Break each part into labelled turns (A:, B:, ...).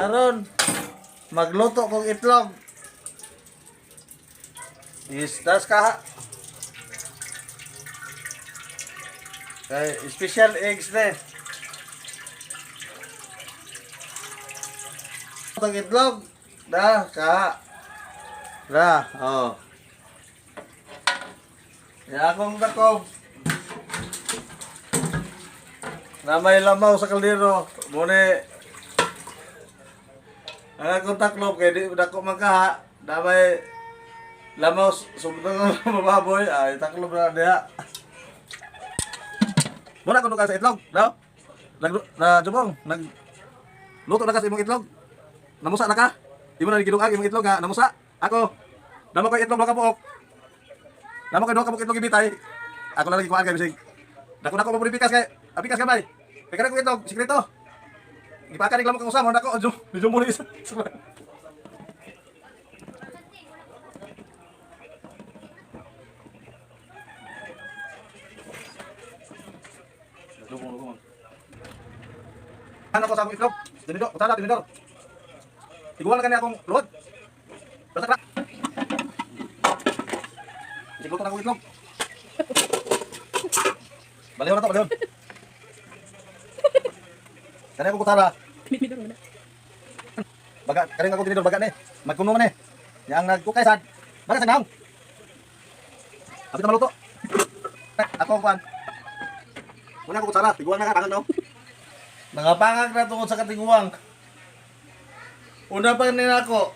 A: Karon magluto kog itlog. Istas ka. Kay special eggs ne. Itong itlog. Da, ka. Da, oh. Ya akong takob. Na may lamaw sa kaldero. Mune ang akong taklob kay di dako man kaha, na may lamaw sumdong mababoy ay taklob na diha. Muna kuno ka sa itlog, no? Nag na jubong, nag luto na ka sa imong itlog. Namusa na ka? Di mo na gidungag imong itlog ha, namusa. Ako, damo ko itlog duha ka buok. Damo ko duha ka buok itlog ibitay. Ako na lagi kuan kay bisig. Dako na ko mabulipikas kay apikas ka bay. Kay kanang itlog, sikreto. Gipaka ni lamok ang usam, dako jum, jumbo ni isa. Lubong lubong. Ano ko sa akong itlog? Tinidor, kutsara, tinidor. Igual na kani akong luhod. Basta kra. Sigluto na akong itlog. Balihon na to, balihon. Kani akong kutsara. Baga, kani akong tinidor, baga ni. Magkuno man eh. Yang nagkukay sad. Baga sa naong. Kapit na maluto. Ako ang kuan. Muna akong kutsara, tiguan na ka, pangag no. Nangapangag na tungkol sa katiguang. Una pa nila ako,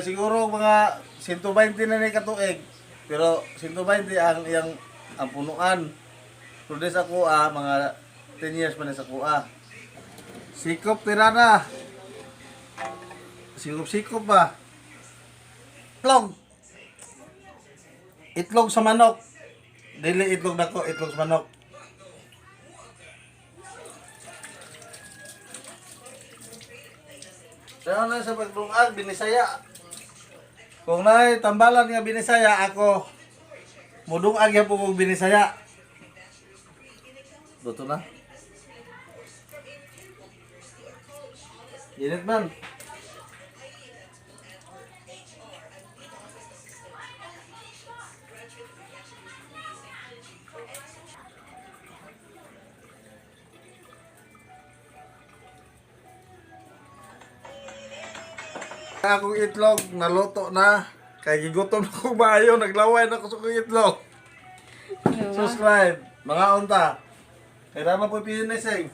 A: siguro mga 120 na ni katuig. Pero 120 ang iyang ang punuan. Pero di sa kuha, mga 10 years pa na sa kuha. Sikop tirana. Sikop-sikop ba? Itlog. Itlog sa manok. Dili itlog nako, itlog sa manok. Sa na sa pagdungag, binisaya. Kung naay tambalan nga binisaya, ako mudungag yan po kong binisaya. Luto na. Init man. Akong itlog, naluto na. Kay gigutom ako maayo, naglaway na ako sa akong itlog. Subscribe, mga unta. Kaya naman po pinising.